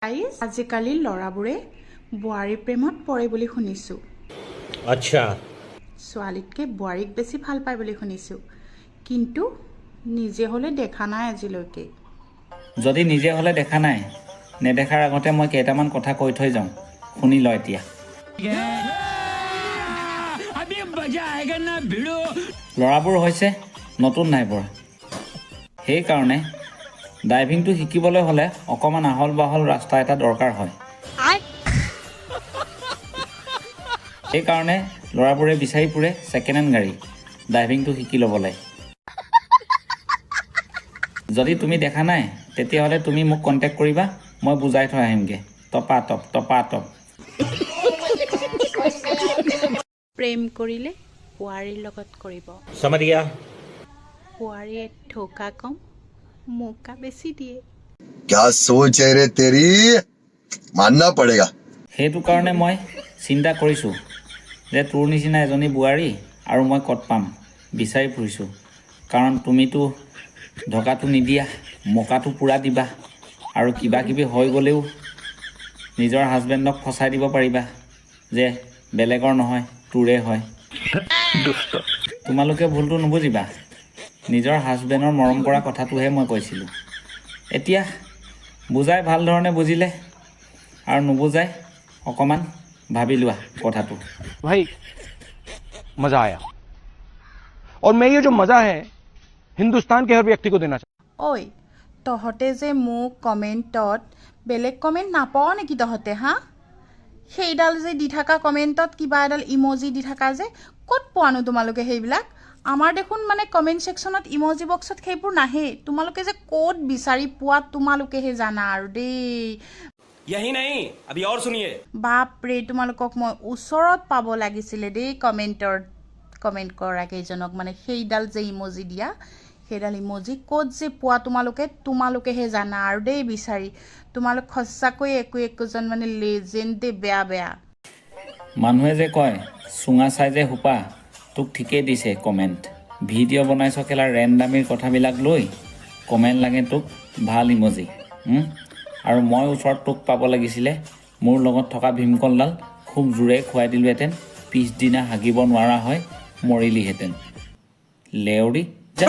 Guys, আজিকালি ল'ৰাবোৰে বোৱাৰী প্ৰেমত পৰে বুলি শুনিছোঁ। अच्छा। ছোৱালীতকৈ বোৱাৰীক বেছি ভাল পায় বুলি শুনিছোঁ, কিন্তু নিজে হ'লে দেখা নাই আজিলৈকে। যদি নিজে হ'লে দেখা নাই, নেদেখাৰ আগতে মই কেইটামান কথা কৈ থৈ যাওঁ, শুনি ল এতিয়া। ল'ৰাবোৰ হৈছে নতুন ড্ৰাইভাৰ, সেইকাৰণে ড্ৰাইভিংটো শিকিবলৈ হ'লে অকণমান আহল বহল ৰাস্তা এটা দৰকাৰ হয়। সেইকাৰণে ল'ৰাবোৰে বিচাৰি ফুৰে ছেকেণ্ড হেণ্ড গাড়ী ড্ৰাইভিংটো শিকি ল'বলৈ। যদি তুমি দেখা নাই, তেতিয়াহ'লে তুমি মোক কণ্টেক্ট কৰিবা, মই বুজাই থৈ আহিমগৈ টপা টপ টপা টপ। প্ৰেম কৰিলে বোৱাৰীৰ লগত কৰিব। समझ गया। বোৱাৰীয়ে ঢোকা কম মৌকা বেছি দিয়ে। क्या सोच है रे तेरी, मानना पड़ेगा। সেইটো কাৰণে মই চিন্তা কৰিছোঁ যে তোৰ নিচিনা এজনী বোৱাৰী আৰু মই ক'ত পাম, বিচাৰি ফুৰিছোঁ। কাৰণ তুমিতো ঢকাটো নিদিয়া, মকাটো পূৰা দিবা, আৰু কিবা কিবি হৈ গ'লেও নিজৰ হাজবেণ্ডক ফচাই দিব পাৰিবা যে বেলেগৰ নহয়, তোৰে হয়। তোমালোকে ভুলটো নুবুজিবা, নিজৰ হাজবেণ্ডৰ মৰম কৰা কথাটোহে মই কৈছিলোঁ। এতিয়া বুজাই ভাল ধৰণে বুজিলে আৰু নুবুজাই অকণমান ভাবি লোৱা কথাটো। भाई, मजा आया और मैं ये जो मजा है हिंदुस्तान के हर व्यक्ति को देना चाहता। ঐ, তহঁতে যে মোক কমেণ্টত বেলেগ কমেণ্ট নাপাৱ নেকি তহঁতে? হা, সেইডাল যে দি থাকা, কমেণ্টত কিবা এডাল ইম'জি দি থাকা যে, ক'ত পোৱানো তোমালোকে সেইবিলাক? আমাৰ দেখোন মানে কমেণ্ট ছেকশ্যনত ইম'জি বক্সত সেইবোৰ নাহেই। তোমালোকে যে ক'ত বিচাৰি পোৱা, তোমালোকেহে জানা আৰু দেই। यही नहीं, अभी और सुनिए। বাপৰে, তোমালোকক মই ওচৰত পাব লাগিছিলে দেই। কমেণ্টৰ কমেণ্ট কৰা কেইজনক মানে সেইডাল যে ইম'জি দিয়া, সেইডাল ইম'জি ক'ত যে পোৱা তোমালোকে, তোমালোকেহে জানা আৰু দেই বিচাৰি। তোমালোক সঁচাকৈয়ে একো একোজন মানে লেজেণ্ড দেই, বেয়া বেয়া। মানুহে যে কয় চুঙা চাই যে সোপা, তোক ঠিকেই দিছে কমেণ্ট। ভিডিঅ' বনাইছ কেলা ৰেণ্ডামীৰ কথাবিলাক লৈ, কমেণ্ট লাগে তোক ভাল ইমজি। আৰু মই ওচৰত তোক পাব লাগিছিলে, মোৰ লগত থকা ভীমকলডাল খুব জোৰে খুৱাই দিলোহেঁতেন, পিছদিনা হাগিব নোৱাৰা হয় মৰিলিহেঁতেন, লেউৰি যা।